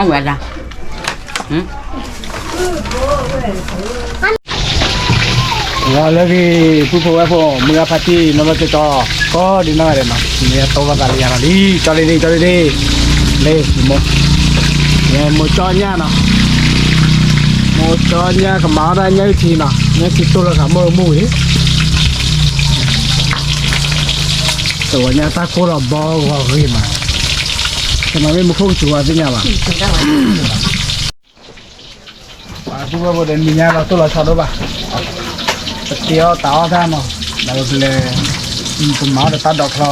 ဝဲဒၣ် ဝံၤလၢဂ့ၤ ပုၢ်ဖိဝဲၢ်ဖိ မုၢ်ဂၤဖါတံၢ် နီၢ်နီၢ်ကၠီကၠီ ကိးဒံနီၢ်ဂၤဒဲးနီၤ မ့ၢ်တိၢ်လိာ်သးလၢယၤနီၤလံ ကၠီလံလံ ကၠီလံလံ လံ မိၢ် မိၢ်ကၠီညၣ်နီၤ မိၢ်ကၠီညၣ်ကမၤအီၣ်ဒၣ်ညၣ်အုၣ်ထံနီၤ ညၣ်အုၣ်ထံတိၢ်လိာ်သးမုၢ်မုၢ်ဂ့ၤ တဝီညါတၢ်ကိၢ်လီၤဘီဂီၤဂ့ၤမး ကမၤမ့ၢ်မူခိၣ်ကစူၤဝဲသ့ၣ်ညါဘၣ် ပှၤပုၢ်ဝဲၢ်ဖိဒီးနံၤညါလီၤတိၢ်လီၤဆီဒိၣ်ဘၣ် ပတ့အီၣ်တၢ်အီၣ်တၢ်နီၤ ဒီးပလဲၤ ပ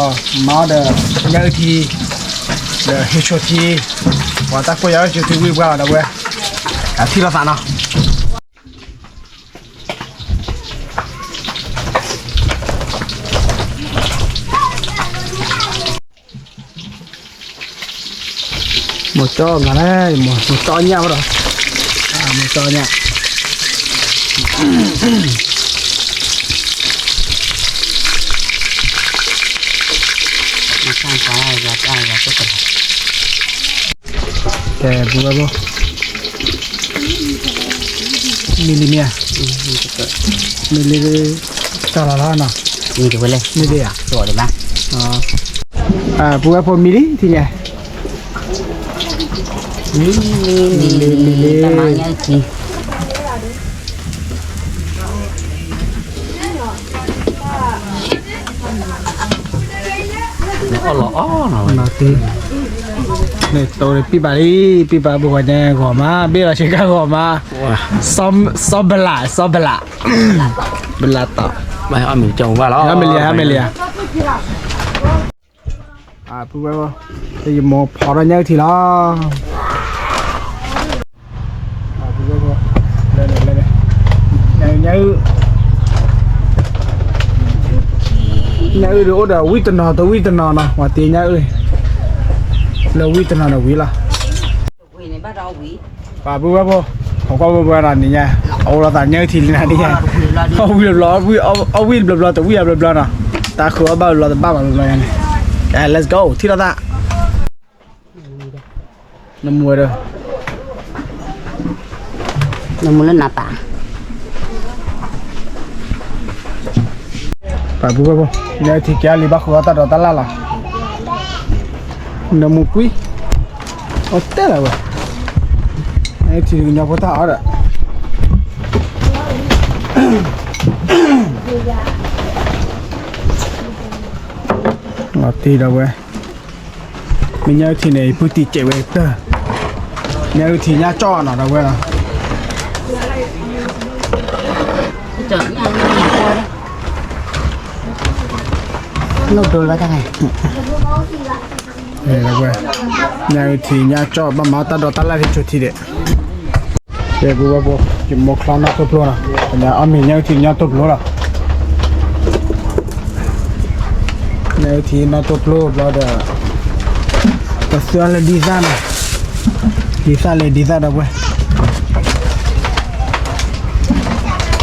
မၤအီၣ်ဒီးတၢ်ဒိးချီ မၤအီၣ်ဒီး ညၣ်အုၣ်ထံ ဒီးဟ့ၣ်ဆိထံ ပှၤတၢ်ကိၢ်ယၤအုၣ်ဆိထံဝံၣ်ပှၢ်ဒီးဝဲ အထံၣ်လိာ်သးနီၤ မိၢ်ကၠီမၤလဲၣ် မိၢ်ကၠီညၣ်ဝဲဒီး မိၢ်ကၠီညၣ် ကဲ ပုၢ်ဝဲၢ်ဖိ မ့ၢ်လံမ့ၢ်ဧါ မ့ၢ်လံ တၢ်လီၤလီၤနီၤ မ့ၢ်ဒ်ဧါ ပုၢ်ဝဲၢ်ဖိမ့ၢ်လံထံၣ်ညါ မ့ၢ်လံ မ့ၢ်လံ တၢ်မၤညၣ်အုၣ်ထံ အီၣ်လီၤအီၣ်နီၤ န့ၣ်တိၢ်ပံၢ်ပၤလံ ပံၢ်ပၤဘိးဝဲန့ၣ်ဂီၤမး ဘ့ၣ်လီၤဆ့ကၤဂီၤမး စီဘလး စီဘလး ဘလးတီ မ့ၢ်လံ မ့ၢ်လံ ပုၢ်ဝဲၢ်ဖိ ယမိၢ်ဖီထီၣ်ညၣ်အုၣ်ထံလီၤ ညၣ်အုၣ် ညၣ်အုၣ်ဒုးအိၣ်ဒီးဝံၣ်တနီၤတဝံၣ်တနီၤနီၤ ပှၤတ့ညၣ်အုၣ် လၢဝံၣ်တနီၤဒီးဝံၣ်လီၤ ပှၤပုၢ်ဝဲၢ်ဖိ ဟီၣ်ခိၣ်ဖိဝဲဒၣ်နံၤညါ အအိၣ်လိာ်သးညၣ်အုၣ်ထံလံနၤနံၤညါ အီၣ်ဝံၣ်ဘျီဘျီ အီၣ်ဝံၣ်ဘျီဘျီ တဝံၣ်အဘျီဘျီနီၤ တၢ်ဃုအီၣ်ဘၣ်ဘျီဘျီ တဘၣ်ဘၣ်ဘျီဘျီညါန့ၣ် let's go ထံၣ်လိာ်သး နမူဝဲဒီး နမူလၢနပၢ် ပှၤပုၢ်ဝဲၢ်ဖိ ညၣ်အုၣ်ထံကဲလံ ဘၣ်ဃုအီၣ်တၢ်ဒိးတၢ်လၣ်လီၤ နမူကွံ အီၣ်တဲလီၤဝဲ ညၣ်အုၣ်ထံကညီဖိတၢ်အီၣ်ဒီး လီၤတံၢ်ဒီးဝဲ မ့ၢ်ညၣ်အုၣ်ထံန့ၣ် ယပုၢ်တံာ်ကဲးဝဲတၢၢ် ညၣ်အုၣ်ထံညၣ်ကၠီၣ်နီၤဒီးဝဲလီၤ ဝဲ ညၣ်အုၣ်ထံညၣ်ကၠီၣ် ဘၣ်မၤတၢ်ဒိးတၢ်လၣ်ဟ့ၣ်ဆိထံဒဲး ကဲ ပုၢ်ဝဲၢ်ဖိ ယမိၢ်ချီနီၣ်တိၢ်ဖျိနီၤ ပှၤညါအီၣ်မ့ၤညၣ်အုၣ်ထံညၣ်တိၢ်ဖျိလီၤ ညၣ်အုၣ်ထံနီၣ်တိၢ်ဖျိဘျီဒီး ပသၢလၢဒ်သၣ်နီၤ ဒ်သၣ်လဲၤဒ်သၣ်ဒီးဝဲ ကီၢ်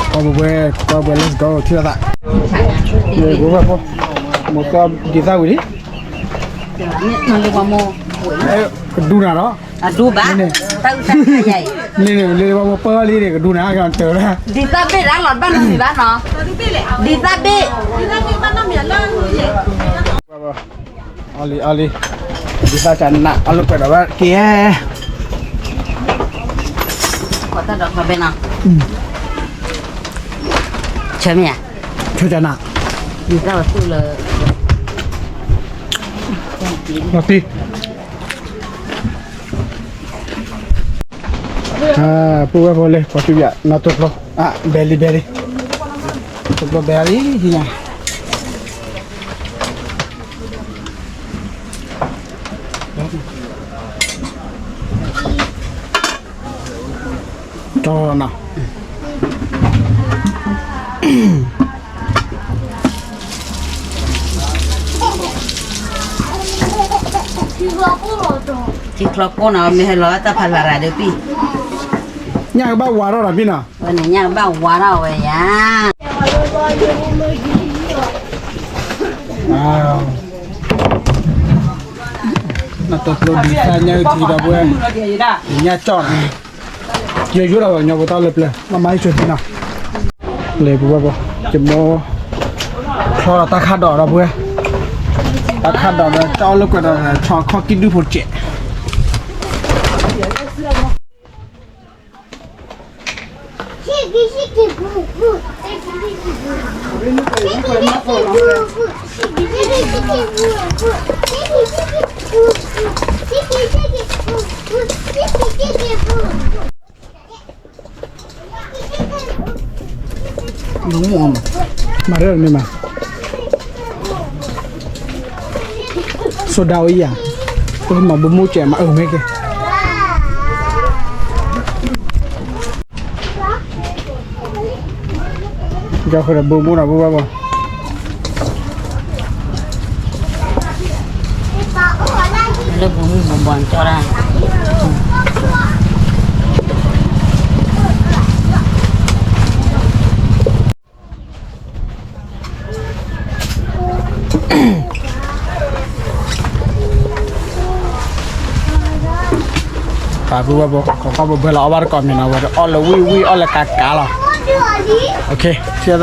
ပဝဲ ကီၢ်ပဝဲ let's go ထံၣ်လိာ်သး ပုၢ်ဝဲၢ်ဖိ မိၢ်ကီၢ်ဒ်သၣ်ဝံၤလံ ကဒူနၤလီၤ အဒူဘၣ် န့ၣ် တၢ်အုၣ်တၢ်ယၤအံၤ န့ၣ်န့ၣ် လၢပှၤမိၢ်ပၢၢ်လံန့ၣ် ကဒူနၤ ကတၢၢ်လၢ ဒ်သၣ်ဘ့ၣ်တၢ်လီၤဘၣ်နီတမံၤဘၣ်နီၤ ဒ်သၣ်ဘ့ၣ် အီလံ အီလံ ဒ်သၣ်ကနး အီလီၤကွဲးဒီးဝဲက့ၤ ကီးတၢ်ဒီးခီဘဲနီၤ ဆၢမ့ၢ်ဧါ ဆၢကနး ဒ်သၣ်ဝဲသူၣ်လၢ လီၤတံၢ် ပုၢ်ဝဲၢ်ဖိလၢ ပှၤကဘၣ်နီၣ်တိၢ်ဖျိ အ ဘဲလံ ဘဲလံ တိၢ်ဖျိဘဲလံ ဟံၣ်ညါ ကၠီနီၤ ထံချီကိၢ်နီၤ မ့ၢ်ဟဲလီၤတၢ်ဖးလၢ်ရၤဒၢးပံၢ် ညၣ်ကဘၣ်ဝါထီၣ်နီၤပံၢ်နီၤ ဝဲန့ၣ်ညၣ်ကဘၣ်ဝါထီၣ်ဝဲယါ အ နတိၢ်ကျိဒံးသၣ်ညၣ်အုၣ်ထံဒီပုၢ်ဝဲၢ်, ညၣ်ကၠီၣ်နီၤ, ယိယိဒီးညီဖိတၢ်လၢပျၢၤ မ့ၢ်မၤဟံၣ်ဆိးသံနီၤ, လၢပုၢ်ဝဲၢ်ဖိ, ယမိၢ် ချီဒီးတၢ်ခၣ်ဒိးဒီပုၢ်ဝဲၢ်, တၢ်ခၣ်ဒိးဒီးကၠီၣ်လၢကွဲးဒီးဆီခီၣ်ကံၢ်ဒုၣ်ဖိတကဲး မၤရဲၣ်မ့ၢ်မး, စိဒၤဝဲယၤ, မၤဘိမူကဲးမၤအၢၣ်မ့ၢ်ကဲ, ကၠီၣ်ဃုာ်ဒီးဘိမူနီၤ ပုၢ်ဝဲၢ်ဖိ လၢပူၤမုၢ်ပူၤဘီၣ်ကၠီတၢ် ပာ်ပုၢ်ဝဲၢ်ဖိ ခိးခီၣ်ဘၢဘၢလီၤ အီၣ်ဘၣ်တကိးမံၤနီၤ ဝဲအီၣ်လၢဝံၣ်ဝံၣ် အီၣ်လၢကါကါလီၤ, ထံၣ်သး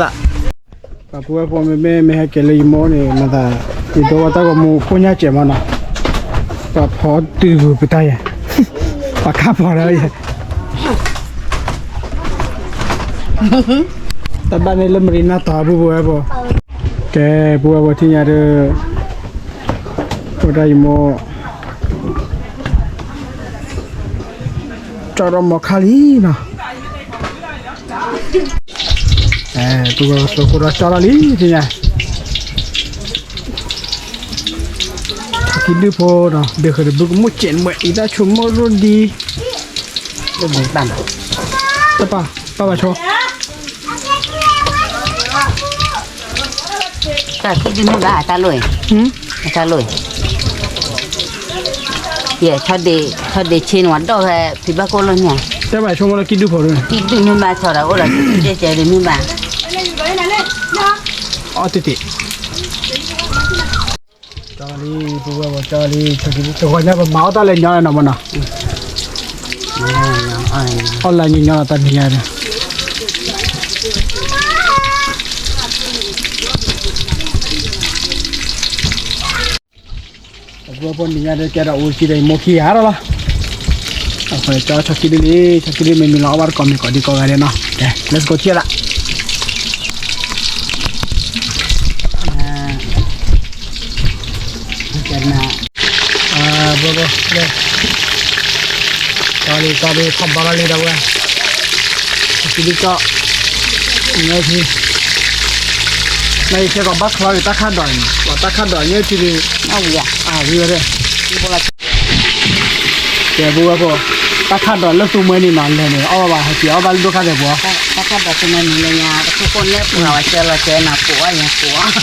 ပာ်ပုၢ်ဝဲၢ်ဖိ မ့မ့ၢ်မ့ၢ်ဟဲက့ၤလၢယမိၢ်န့ၣ် မၤသး ယဒိဝဲတၢ်ဂီၤမူဖိညၣ်စဲးမးနီၤ, ပှၤဖီတုၤပတၢ်ယဲ, ပှၤခါဖီဒီးယဲ, တၢ်ဘၣ်န့ၣ်လၢမရံနၢ်တီၤ ပုၢ်ဝဲၢ်ဖိ, ကဲ ပုၢ်ဝဲၢ်ဖိထံၣ်ညါဒီး ဝဲဒၣ်ယမိၢ် ကၠီဒီးမီၤခါလံနီၤ, ပုၢ်ဝဲၢ်ဖိ သိၣ်ခိၣ်ဒီးကၠီလီၤလံ ထံၣ်ညါ, ကံၢ်ဒုၣ်ဖိဒီး ဒုးဃုာ်ဒီးဘုကမိၣ်စဲးမွဲး အံသၣ်ဆိကမိၣ်ရိၣ်ဒံ, တပာ် ပာ်ဘၣ်ဆိ တၢ်ကံၢ်ဒုၣ်မ့ၢ်ဘၣ် အတၢ်လိၣ်အံၤ, အတၢ်လိၣ်အံၤ, ယဲ ထီၣ်ဒ့ဆ့န့ၣ် ဝဲဒီၣ်ဖဲဖံဘၣ်ကိၣ်လီၢ်ညါ, တၢ်ဘၣ်ဆိကမိၣ်လၢကံၢ်ဒုၣ်ဖိဒ်န့ၣ်, ကံၢ်ဒုၣ်မ့ၢ်ဘၣ်ဆီဒီး အိၣ်ဒီးကံၢ်ဒုၣ်ကဲကဲဒုးမ့ၢ်ဘၣ်, အီၣ်တ့ၢ်တ့ၢ် ကၠီလံ ပုၢ်ဝဲၢ်ဖိ ကၠီလံ, တဂီၤညါပမၤအီၣ်တၢ်လၢညီလီၤနီၤမနီၤ, အီၣ်လၢညီညီလီၤတၢ်နံၤညါဒီး အပုၢ်ဝဲၢ်ဖိနံၤညါဒီး ကဲဒီးအိၣ်စံဒီး ယမိၢ်ခံဂၤဒီးလီၤ, အဃိကၠီဆီခံဒုလံ, ဆီခံဒုမ့ၢ်မံၤလီၤအီၣ်ဘၣ်တကိးမံၤကိးဒံကိးဂၤဒဲးနီၤ, ကဲ let's go ထံၣ်သး ဘိဘိ ကီလံ ကီလံ ခီၣ်ဘီလီၤလံဒီးဝဲ ကံဒံကီၢ် ညၣ်ထံ မ့ၢ်ယဆဲကီးဘၣ်ချီအံၤ တၢ်ခၣ်ဒိးန့ၣ် တၢ်ခၣ်ဒိးညၣ်ထံလံ အဝံၤဝဲဒၣ် ကဲဘိဝဲဖိ တၢ်ခၣ်ဒိးလၢသူမှဲန့ၣ်နီၤ လဲၤန့ၣ် အီၣ်ဘၣ်ဟဲက့ၤအီၣ်ဘၣ်လၢဒိၣ်ခါသဲးပူၤ တၢ်ခၣ်ဒိးသူမှဲန့ၣ် လၢညါ တခိၣ်ခိၣ်လၢပှၤဝဲစၢလီၤစဲနၤ ပိာ်အီၣ်ယၤပိာ်အီၣ်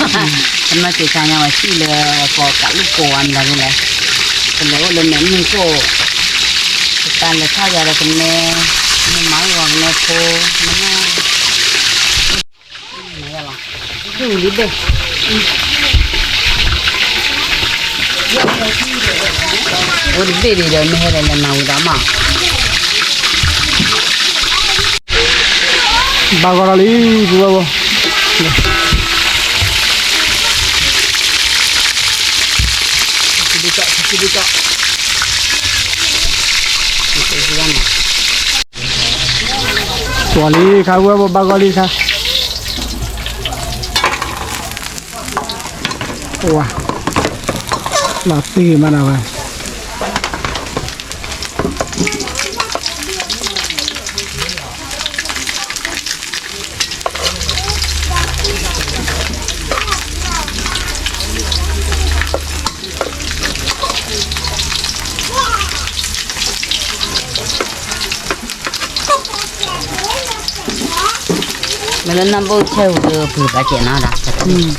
ကနီၢ်က့ၤခါညါဝဲစံၣ်လၢကီးကးလူၢ်ကိးဝဲမတၤဒ်လဲၣ် ကလဲၤအိၣ်လၢမဲာ်မုၢ်ကိၣ် ကတၢ်လဲၤထီၣ်ယၤဒီးကနဲ မ့ၢ်မၤဂီၤကနဲဖိ မနၢ် အိၣ်တဘ့ၣ်ဒံးဒီး မ့ၢ်ဟဲဒီးလဲၤမၤဝံၤဒီးမး ဘၣ်ဂီၤဒီးလံ ပုၢ်ဝဲၢ်ဖိ ပှၤလံခါ ပုၢ်ဝဲၢ်ဖိ ဘၣ်ဂီၤလံခါ ဝါ လီၤတံၢ်မးနီၤဝဲ မ့ၢ်လၢနၢ်ဘိၣ်ဆဲၣ်ဟူဒီး ပှ့ၤဘၣ်ကဲးနီၤဒီး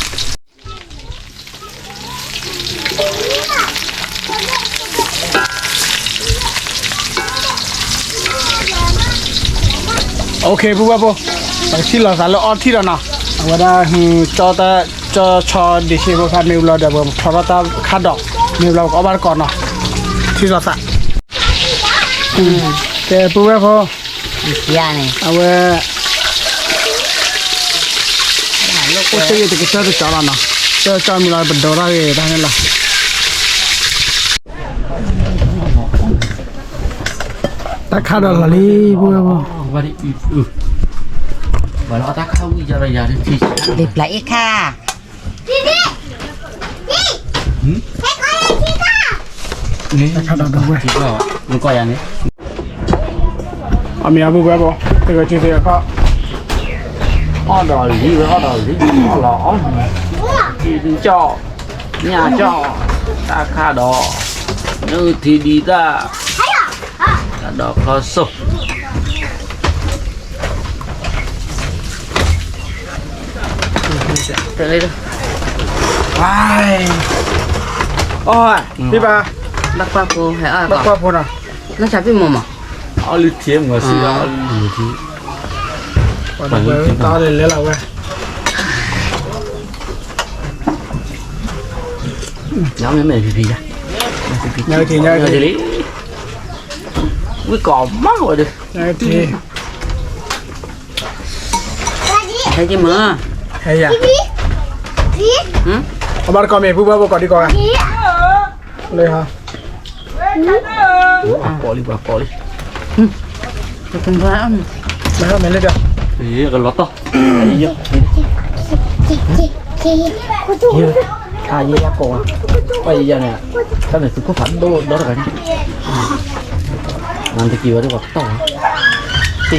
OK ပုၢ်ဝဲၢ်ဖိ ပကထံၣ်လိာ်သးလၢအီထံၣ်ဒီးနီၤ အဝဲဒၣ် ကၠီတၢ် ကၠီဆီဒံးဆ့ဖိခါမ့ၢ်ဘျီဒီး ပကဖျီထီၣ်တၢ်ခၣ်ဒိး မ့ၢ်ဘျီပကအီၣ်ဘၣ်တကိးနီၤ လီၤသး, ကဲပုၢ်ဝဲၢ်ဖိ, အဝဲ, အိၣ်တ့ၢ်တကစၢၢ်တကၠီလီၤနီၤ, ကစၢၢ်ကၠီမံၤလီၤ ပဒိးတၢ်ဂ့ၤတၢ်န့ၣ်လီၤ. တၢ်ခါဒီးလီၤလံ ပုၢ်ဝဲၢ်ဖိ, လံာ်ပျၢ်အ့ၣ်ခါ, တၢ်ခါဒီးဝဲ, အမ့ၢ်အပုၢ်ဝဲၢ်ဖိ, တဂၤစုသ့ၣ်အခီ, အီၣ်ဒီးလံဝဲအီၣ်ဒီးလံ, အီၣ်လီၤအီၣ်, ကၠီၣ်, ညၣ်ကၠီၣ်, တၢ်ခါဒီး, နုၢ်ထံဒံးတၢ်, တၢ်ဒီးခီစိၣ် အီၣ်, ဖံဘၣ်, ဘၣ်ကွၢ်ဖိနီၤ, နဆၣ်ဖံမီၤမး, အီၣ်လၢထံမီၤစံး, အီၣ်လၢထံ, ပှၤတပှဲၤတၢ်အီၣ်လဲၤလဲၤလီၤဝဲ, ညါမ့ၢ်မ့ၢ်ဖံဖံယါ, ညါက့ၤ, ညါက့ၤလံ, ဝံၣ်ကီးမးဝဲဒီး, ညါက့ၤ ဟဲက့ၤမး, ဟဲယၤ, အဘၣ်တကီၢ်မ့ၢ် ပုၢ်ဝဲၢ်ဖိ ကီးဒံကီးဂၤ, လၢဟါ, ပှၤကိးလံ ပှၤကိးလံ, မ့ၢ်လၢဒီး, ကလီၤတီၢ်, အယဲယကိး, ပှၤယဲယၤန့ၣ်, တၢ်န့ၣ်သုးခိၣ်ဖးဒိၣ်ဒီတဂၤန့ၣ်, နတက့ၤဝဲဒၣ်ပှၤ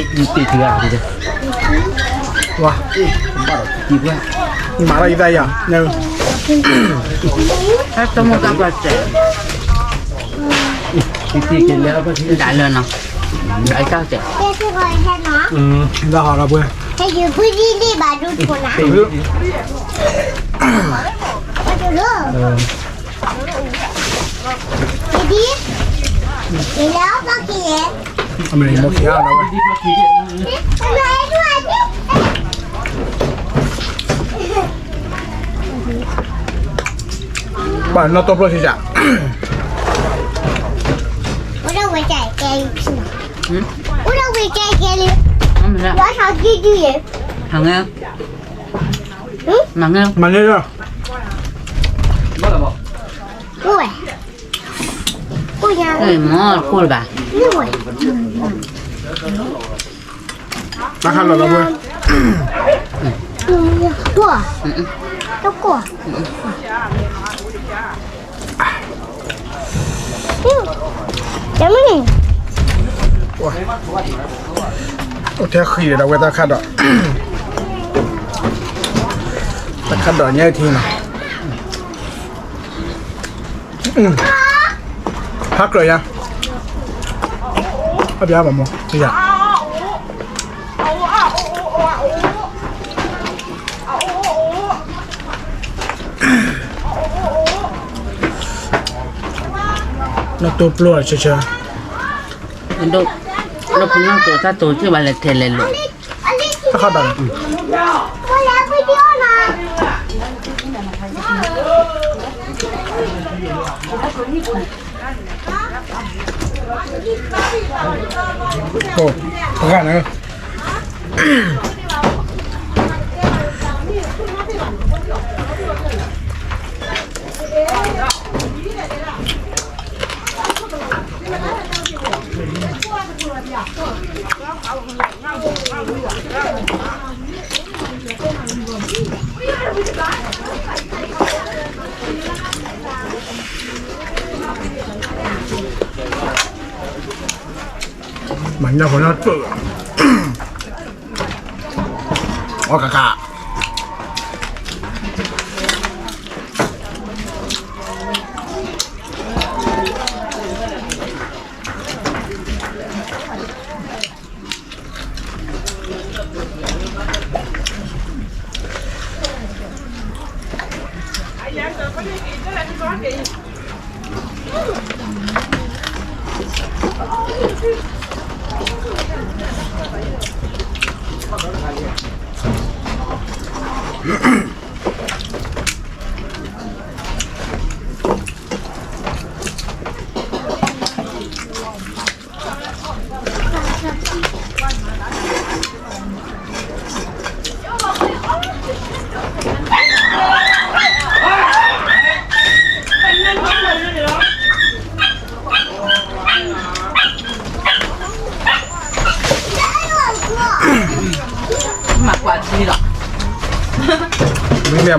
တီၢ်, တ့ၢ်တ့ၢ်တဂၤဒ်, ဝါ, မၤထီၣ်ယသးယၤ, တၢ်မိၢ်တၢ်ပှၤစဲး, ဒၣ်လၢနီၤ, ဒၣ်တၢ်စဲး, ဒၣ်ဟီၣ်လီၤပှဲၤ, အမ့ၢ်မိၢ်ခံဂၤလီၤဝဲ, ဘၣ်နီၢ်တိၢ်ဖျိစံးစး, မၤန့ၢ်လီၤ, မၤန့ၢ်လီၤ, တၢ်ခါလီၤလီၤပှဲၤ, အိၣ်ထဲဃံဒီးဝဲတၢ်ခါဒီး, တၢ်ခါဒီးညါအထံနီၤ, ဟါကြၢးယါ, ဟါပျါဘၣ်မီၤ, ယါ နီၢ်တိၢ်ပျိဆၢဆၢ, ဒိၣ်ဖုနီၢ်တိၢ်တၢ်တိၢ်က့ၢ်ဘၣ်လဲၤထဲလဲၤလိာ်, တၢ်ခါဒီး ပဂၤန့ၣ်, မၤညၣ်ဖိညၣ်တၢၢ်, အီၣ်ကကး တၢ် လီၤ, မ့ၢ်မ့ၢ်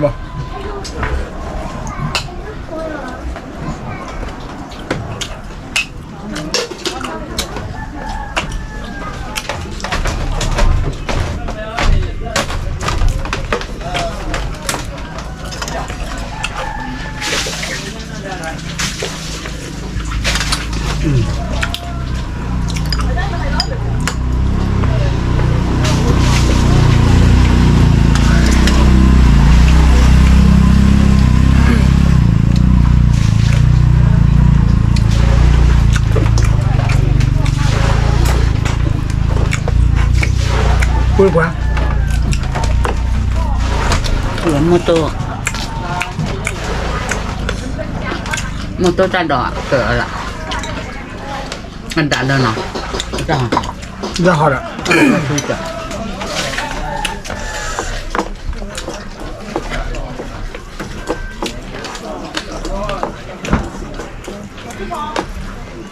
မး ပှၤ မ့ၢ်တိၢ်, မ့ၢ်တိၢ်တၢ်ဒိးကၢၤလီၤ, အဒၣ်လၢနီၤ, တၢ်ဟီဒီး ထံ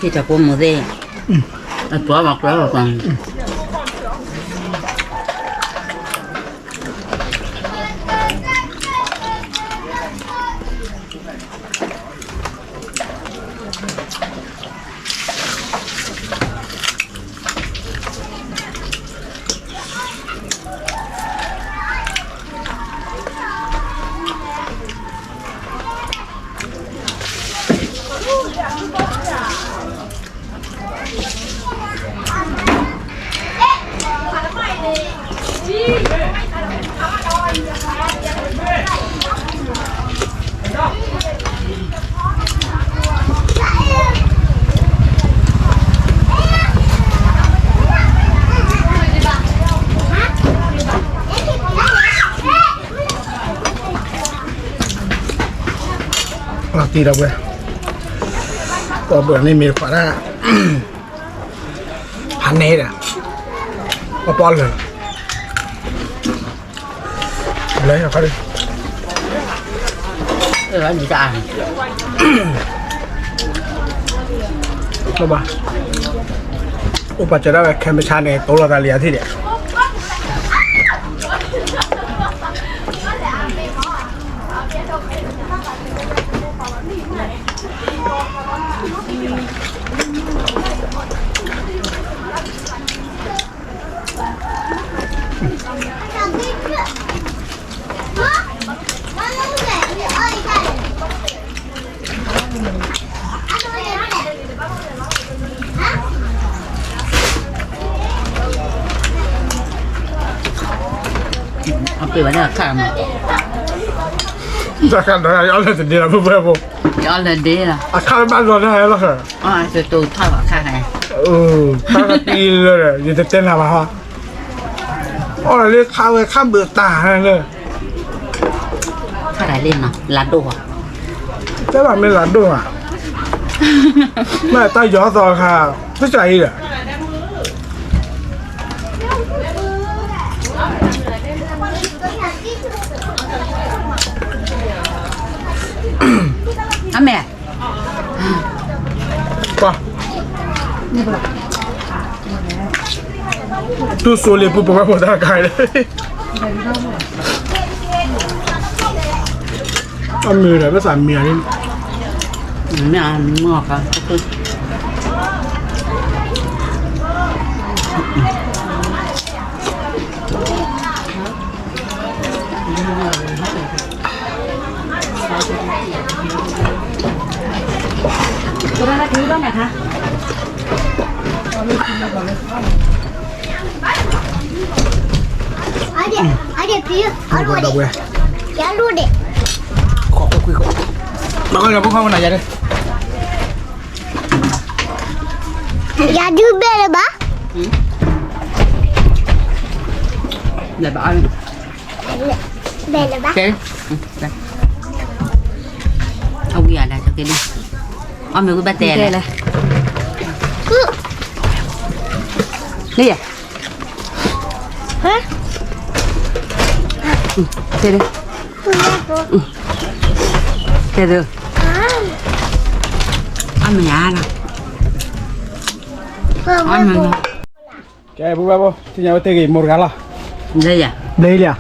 ၣ်တၢ်ပိာ်မုၣ်သ့ၣ်, အပှၤဘၣ်ကျဲဘၣ်ကျဲ လီၤတံၢ်ဒီးဝဲ, ပှၤဘၣ်န့ၣ်မ့ၢ်တခွးဒၣ်, ဖးန့ၢ်ဒီး, ပှၤပီၣ်လၢာ်, လၢခါဒီး, ဘၣ်, အိၣ်ပာ်စၢၤဒၣ်ဝဲခဲမုၢ်ဆါန့ၣ် တိလီၤသးလံအထံၣ်ဒီး အပ့ၤဝဲဒၣ်အခါမး, တၢ်ခါဒီးယအီၣ်လၢတဒ့လီၤ ဖိဖိဖိ, ယအီၣ်လၢဒ့လီၤ, အခါဝဲဘၣ်လီၤတၢ်ဟဲလီၤ, တထီၣ်လီၤအခါဟဲ, ခါကတံလၢ ယတတဲနၤဘၣ်ဟီ, အီၣ်လၢခါဝဲခါဘၣ်တၢ်လၢ ခါတၢ်လံနီၤ လၢဒိၣ်ဧါ, တဲဘၣ်မ့ၢ်လၢဒိၣ်ဧါ, မ့ၢ်တၢ်ယီၤသီခါ, တစၢ်အံၤဒီး အမဲာ် ပှၤ တူၢ်စိလ့ၣ်ပူၤပဝဲဖိသၣ်ခါလၢ အမုာ်ဒီး ပသးမံၤအီၤန့ၣ် မ့ၢ်အမုာ်အခါ အဒဲး အဒဲး ဖံ အလိၣ်ဒဲး ယလိၣ်ဒဲး မ့ၢ်ကီၢ်လၢဖိခွါမနၤယၤဒဲး ယၤဒုးဘဲလၢၤဘၣ် ဘဲလၢၤဘၣ် အဝံၤအဒၣ်က့ၤလံ အမ့ၢ်ဝံၤဘၣ်တဲလဲၣ် လၢယၤ တဲဒၢ တဲဒၢ အမ့ၢ်ယၤလီၤ အမ့ၢ် ကဲ ပူၤဘၣ်ဘိ သ့ၣ်ညါဝဲတဲဂ့ၤ မိၢ်တဂၤလီၤ လၢယၤ ဘျ့လံဧါ,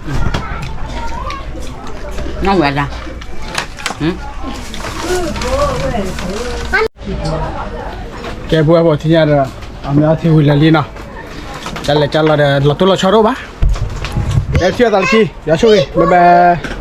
နီၢ်ဝဲဒၣ်, ကဲ ပဝဲပထံၣ်ညါဒီး အမ့ၢ်အီထံဝံၤလၢာ်လံနီၤ, ကလဲၤကလီၤဒီး လီၤတိၢ်လီၤဆီတအိၣ်ဘၣ်, ကဲ ထံၣ်အသးလၢခံ ယွၤဆိၣ်ဂ့ၤ bye bye.